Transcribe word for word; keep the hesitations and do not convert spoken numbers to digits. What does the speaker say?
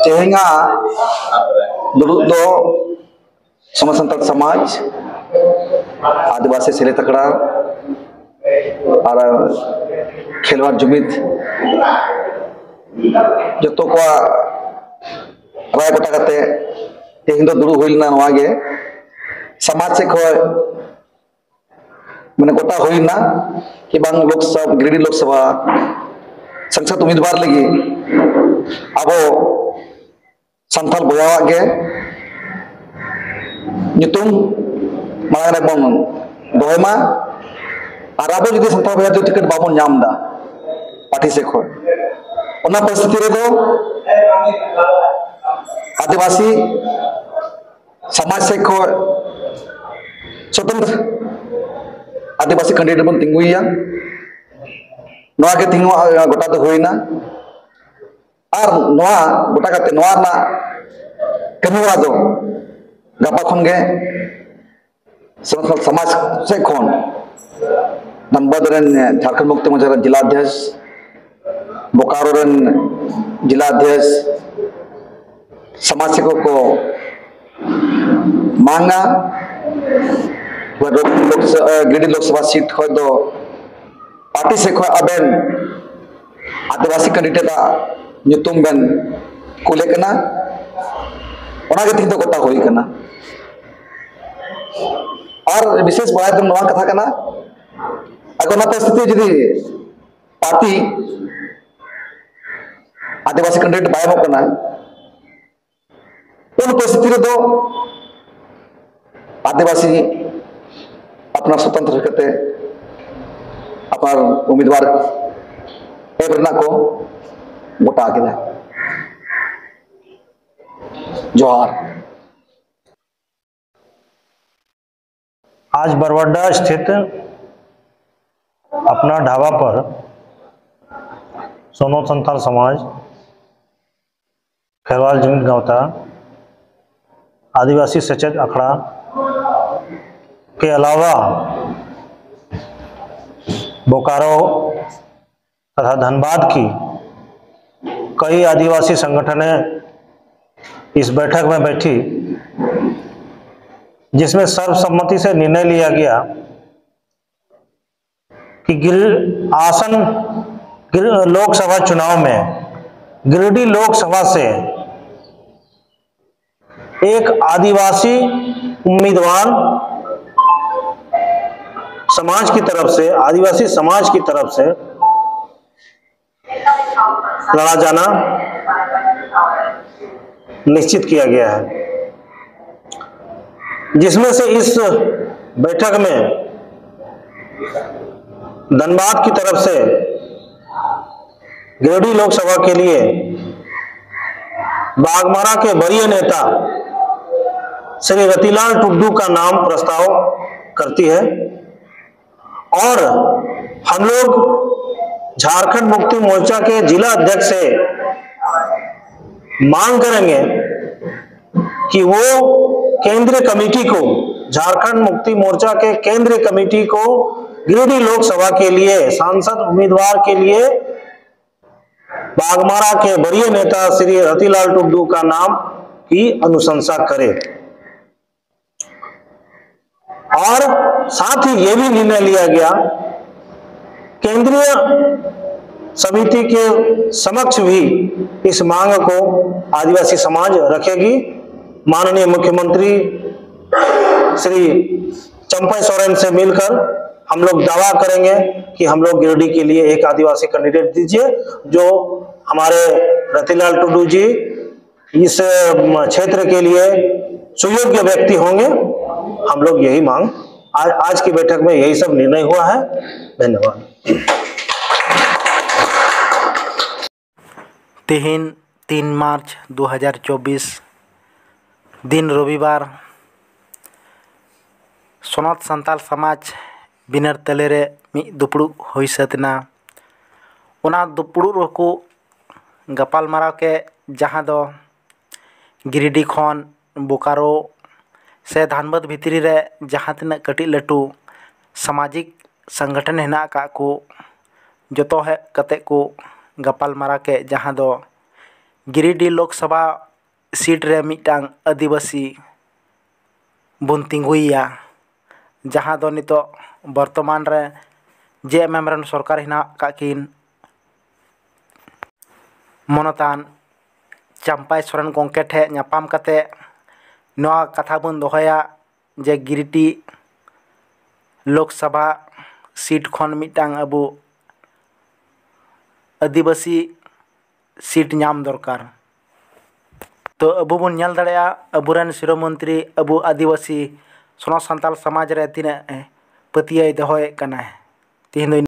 ᱛᱮᱦᱮᱧᱟᱜ ᱫᱩᱲᱩᱵ ᱫᱚ ᱥᱚᱢᱟᱡᱽ ᱥᱟᱱᱛᱟᱲ ᱥᱚᱢᱟᱡᱽ, ᱟᱹᱫᱤᱵᱟᱹᱥᱤ ᱥᱮᱞᱮᱫ ᱟᱠᱷᱲᱟ ᱟᱨ ᱠᱷᱮᱞᱣᱟᱲ ᱡᱩᱢᱤᱫ, ᱡᱚᱛᱚ ᱠᱚᱣᱟᱜ ᱨᱟᱭ ᱜᱚᱴᱟ ᱠᱟᱛᱮ ᱛᱮᱦᱮᱧ ᱫᱚ ᱫᱩᱲᱩᱵ ᱦᱩᱭ ᱞᱮᱱᱟ᱾ ᱱᱚᱣᱟ ᱜᱮ ᱥᱚᱢᱟᱡᱽ ᱥᱮᱫ ᱠᱷᱚᱱ ᱢᱟᱱᱮ ᱜᱚᱴᱟ ᱦᱩᱭ ᱞᱮᱱᱟ ᱠᱤ ᱵᱟᱝ ᱞᱳᱠᱥᱚᱵᱷᱟ, ᱜᱤᱨᱤᱰᱤ ᱞᱳᱠᱥᱚᱵᱷᱟ ᱥᱟᱝᱥᱚᱫ ᱩᱢᱤᱫᱣᱟᱨ ᱞᱟᱹᱜᱤᱫ ᱟᱵᱚ ᱥᱟᱱᱛᱟᱲ ᱵᱚᱭᱦᱟᱣᱟᱜ ᱜᱮ ᱧᱩᱛᱩᱢ ᱢᱟᱲᱟᱝ ᱨᱮᱵᱚᱱ ᱫᱚᱦᱚᱭ ᱢᱟ᱾ ᱟᱨ ᱟᱵᱚ ᱡᱩᱫᱤ ᱥᱟᱱᱛᱟᱲ ᱵᱚᱭᱦᱟ ᱡᱩᱫᱤ ᱴᱤᱠᱤᱴ ᱵᱟᱵᱚᱱ ᱧᱟᱢ ᱮᱫᱟ ᱯᱟᱨᱴᱤ ᱥᱮᱫ ᱠᱷᱚᱱ, ᱚᱱᱟ ᱯᱚᱨᱤᱥᱛᱷᱤᱛᱤ ᱨᱮᱫᱚ ᱟᱹᱫᱤᱵᱟᱹᱥᱤ ᱥᱚᱢᱟᱡᱽ ᱥᱮᱫ ᱠᱷᱚᱱ ᱥᱚᱛᱚᱱᱛᱨᱚ ᱟᱹᱫᱤᱵᱟᱹᱥᱤ ᱠᱮᱱᱰᱤᱰᱮᱴ ᱵᱚᱱ ᱛᱤᱸᱜᱩᱭᱮᱭᱟ᱾ ᱱᱚᱣᱟ ᱜᱮ ᱛᱮᱦᱮᱧ ᱜᱚᱴᱟ ᱫᱚ ᱦᱩᱭᱱᱟ᱾ ᱟᱨ ᱱᱚᱣᱟ ᱜᱚᱴᱟ ᱠᱟᱛᱮ ᱱᱚᱣᱟ ᱨᱮᱱᱟᱜ ᱠᱟᱹᱢᱤ ᱦᱚᱨᱟ ᱫᱚ ᱜᱟᱯᱟ ᱠᱷᱚᱱ ᱜᱮ ᱥᱟᱱᱛᱟᱲ ᱥᱚᱢᱟᱡᱽ ᱥᱮᱫ ᱠᱷᱚᱱ ᱫᱷᱟᱱᱵᱟᱫᱽ ᱨᱮᱱ ᱡᱷᱟᱲᱠᱷᱚᱸᱰ ᱢᱩᱠᱛᱤ ᱢᱚᱨᱪᱟ ᱨᱮᱱ ᱡᱮᱞᱟ ᱚᱫᱷᱭᱚᱠᱥ, ᱵᱳᱠᱟᱨᱳ ᱨᱮᱱ ᱡᱮᱞᱟ ᱚᱫᱷᱭᱚᱠᱥ, ᱥᱚᱢᱟᱡᱽ ᱥᱮᱵᱚᱠ ᱠᱚ ᱢᱟᱝᱟ, ᱜᱤᱨᱤᱰᱤ ᱞᱳᱠᱥᱚᱵᱷᱟ ᱥᱤᱴ ᱠᱷᱚᱱ ᱫᱚ ᱯᱟᱨᱴᱤ ᱥᱮᱫ ᱠᱷᱚᱱ ᱟᱵᱮᱱ ᱟᱹᱫᱤᱵᱟᱹᱥᱤ ᱠᱮᱱᱰᱤᱰᱮᱴ ᱟᱜ ᱧᱩᱛᱩᱢ ᱵᱮᱱ ᱠᱩᱞᱮ ᱠᱟᱱᱟ᱾ ᱚᱱᱟᱜᱮ ᱛᱮᱦᱮᱧ ᱫᱚ ᱜᱚᱴᱟ ᱦᱩᱭ ᱠᱟᱱᱟ᱾ ᱟᱨ ᱵᱤᱥᱮᱥ ᱵᱟᱲᱟᱭ ᱫᱚ ᱱᱚᱣᱟ ᱠᱟᱛᱷᱟ ᱠᱟᱱᱟ, ᱟᱫᱚ ᱚᱱᱟ ᱯᱚᱨᱤᱥᱛᱷᱤᱛᱤ ᱡᱩᱫᱤ ᱯᱟᱨᱴᱤ ᱟᱹᱫᱤᱵᱟᱹᱥᱤ ᱠᱮᱱᱰᱤᱰᱮᱴ ᱵᱟᱭ ᱮᱢᱚᱜ ᱠᱟᱱᱟ, ᱩᱱ ᱯᱚᱨᱤᱥᱛᱷᱤᱛᱤ ᱨᱮᱫᱚ ᱟᱹᱫᱤᱵᱟᱹᱥᱤ ᱟᱯᱱᱟᱨ ᱥᱚᱛᱚᱱᱛᱨᱚ ᱠᱟᱛᱮ ᱟᱯᱱᱟᱨ ᱩᱢᱤᱫᱣᱟᱨ ᱮᱢ ᱨᱮᱱᱟᱜ ᱠᱚ ᱜᱚᱴᱟ ᱠᱮᱫᱟ᱾ ᱡᱚᱦᱟᱨ। आज बरवड्डा स्थित अपना ढाबा पर सोनो संथाल समाज, खेरवाल जुमित गांवता, आदिवासी सेचेत अखड़ा के अलावा बोकारो तथा धनबाद की कई आदिवासी संगठनें इस बैठक में बैठी, जिसमें सर्वसम्मति से निर्णय लिया गया कि गिर-, आसन गिर-, लोकसभा चुनाव में गिरिडीह लोकसभा से एक आदिवासी उम्मीदवार समाज की तरफ से, आदिवासी समाज की तरफ से लड़ा जाना निश्चित किया गया है, जिसमें से इस बैठक में धनबाद की तरफ से गिरिडीह लोकसभा के लिए बाघमारा के वरीय नेता श्री रतिलाल टुड्डू का नाम प्रस्ताव करती है। और हम लोग झारखंड मुक्ति मोर्चा के जिला अध्यक्ष से मांग करेंगे कि वो केंद्रीय कमेटी को, झारखंड मुक्ति मोर्चा के केंद्रीय कमेटी को गिरिडीह लोकसभा के लिए सांसद उम्मीदवार के लिए बाघमारा के वरीय नेता श्री रतिलाल टुड्डू का नाम की अनुशंसा करे। और साथ ही ये भी निर्णय लिया गया, केंद्रीय समिति के समक्ष भी इस मांग को आदिवासी समाज रखेगी। माननीय मुख्यमंत्री श्री चंपई सोरेन से मिलकर हम लोग दावा करेंगे कि हम लोग गिरिडीह के लिए एक आदिवासी कैंडिडेट दीजिए, जो हमारे रतिलाल टुड्डू जी इस, अम, क्षेत्र के लिए सुयोग्य व्यक्ति होंगे। हम लोग यही मांग, आज, आज की बैठक में यही सब निर्णय हुआ है। धन्यवाद। ᱛᱮᱦᱮᱧ ᱛᱤᱱ ᱢᱟᱨᱪ ᱫᱩ ᱦᱟᱡᱟᱨ ᱪᱚᱵᱵᱤᱥ, ᱫᱤᱱ ᱨᱚᱵᱤᱵᱟᱨ, ᱥᱚᱱᱚᱛ ᱥᱟᱱᱛᱟᱞ ᱥᱚᱢᱟᱡᱽ ᱵᱤᱱᱟᱨ ᱛᱟᱞᱮ ᱨᱮ ᱢᱤᱫ ᱫᱩᱯᱲᱩᱵ ᱦᱩᱭ ᱥᱟᱹᱛ ᱮᱱᱟ᱾ ᱚᱱᱟ ᱫᱩᱯᱲᱩᱵ ᱨᱮᱠᱚ ᱜᱟᱯᱟᱞᱢᱟᱨᱟᱣ ᱠᱮᱫ, ᱡᱟᱦᱟᱸ ᱫᱚ ᱜᱤᱨᱤᱰᱤ ᱠᱷᱚᱱ ᱵᱳᱠᱟᱨᱳ ᱥᱮ ᱫᱷᱟᱱᱵᱟᱫᱽ ᱵᱷᱤᱛᱨᱤ ᱨᱮ ᱡᱟᱦᱟᱸ ᱛᱤᱱᱟᱹᱜ ᱠᱟᱹᱴᱤᱡ ᱞᱟᱹᱴᱩ ᱥᱟᱢᱟᱡᱤᱠ ᱥᱚᱝᱜᱚᱴᱷᱚᱱ ᱦᱮᱱᱟᱜ ᱟᱠᱟᱫ ᱠᱚ, ᱡᱚᱛᱚ ᱦᱮᱡ ᱠᱟᱛᱮ ᱠᱚ ᱜᱟᱯᱟᱞᱢᱟᱨᱟᱣ ᱠᱮᱫ, ᱡᱟᱦᱟᱸ ᱫᱚ ᱜᱤᱨᱤᱰᱤ ᱞᱳᱠᱥᱚᱵᱷᱟ ᱥᱤᱴ ᱨᱮ ᱢᱤᱫᱴᱟᱝ ᱟᱹᱫᱤᱵᱟᱹᱥᱤ ᱵᱚᱱ ᱛᱤᱸᱜᱩᱭᱮᱭᱟ, ᱡᱟᱦᱟᱸ ᱫᱚ ᱱᱤᱛᱚᱜ ᱵᱚᱨᱛᱚᱢᱟᱱ ᱨᱮ ᱡᱮ ᱮᱢ ᱮᱢ ᱨᱮᱱ ᱥᱚᱨᱠᱟᱨ ᱦᱮᱱᱟᱜ ᱟᱠᱟᱫ ᱠᱤᱱ, ᱢᱚᱱᱚᱛᱟᱱ ᱪᱟᱢᱯᱟᱭ ᱥᱚᱨᱮᱱ ᱜᱚᱢᱠᱮ ᱴᱷᱮᱱ ᱧᱟᱯᱟᱢ ᱠᱟᱛᱮ ᱱᱚᱣᱟ ᱠᱟᱛᱷᱟ ᱵᱚᱱ ᱫᱚᱦᱚᱭᱟ ᱡᱮ ᱜᱤᱨᱤᱰᱤ ᱞᱳᱠᱥᱚᱵᱷᱟ ᱥᱤᱴ ᱠᱷᱚᱱ ᱢᱤᱫᱴᱟᱝ ᱟᱵᱚ ᱟᱹᱫᱤᱵᱟᱹᱥᱤ ᱥᱤᱴ ᱧᱟᱢ ᱫᱚᱨᱠᱟᱨ᱾ ᱛᱚ ᱟᱵᱚ ᱵᱚᱱ ᱧᱮᱞ ᱫᱟᱲᱮᱭᱟᱜᱼᱟ, ᱟᱵᱚᱨᱮᱱ ᱥᱤᱨᱟᱹ ᱢᱚᱱᱛᱨᱤ ᱟᱵᱚ ᱟᱹᱫᱤᱵᱟᱹᱥᱤ ᱥᱚᱱᱚᱛ ᱥᱟᱱᱛᱟᱲ ᱥᱚᱢᱟᱡᱽ ᱨᱮ ᱛᱤᱱᱟᱹᱜ ᱮ ᱯᱟᱹᱛᱭᱟᱹᱣ ᱫᱚᱦᱚᱭᱮᱫ ᱠᱟᱱᱟᱭ᱾ ᱛᱮᱦᱮᱧ ᱫᱚ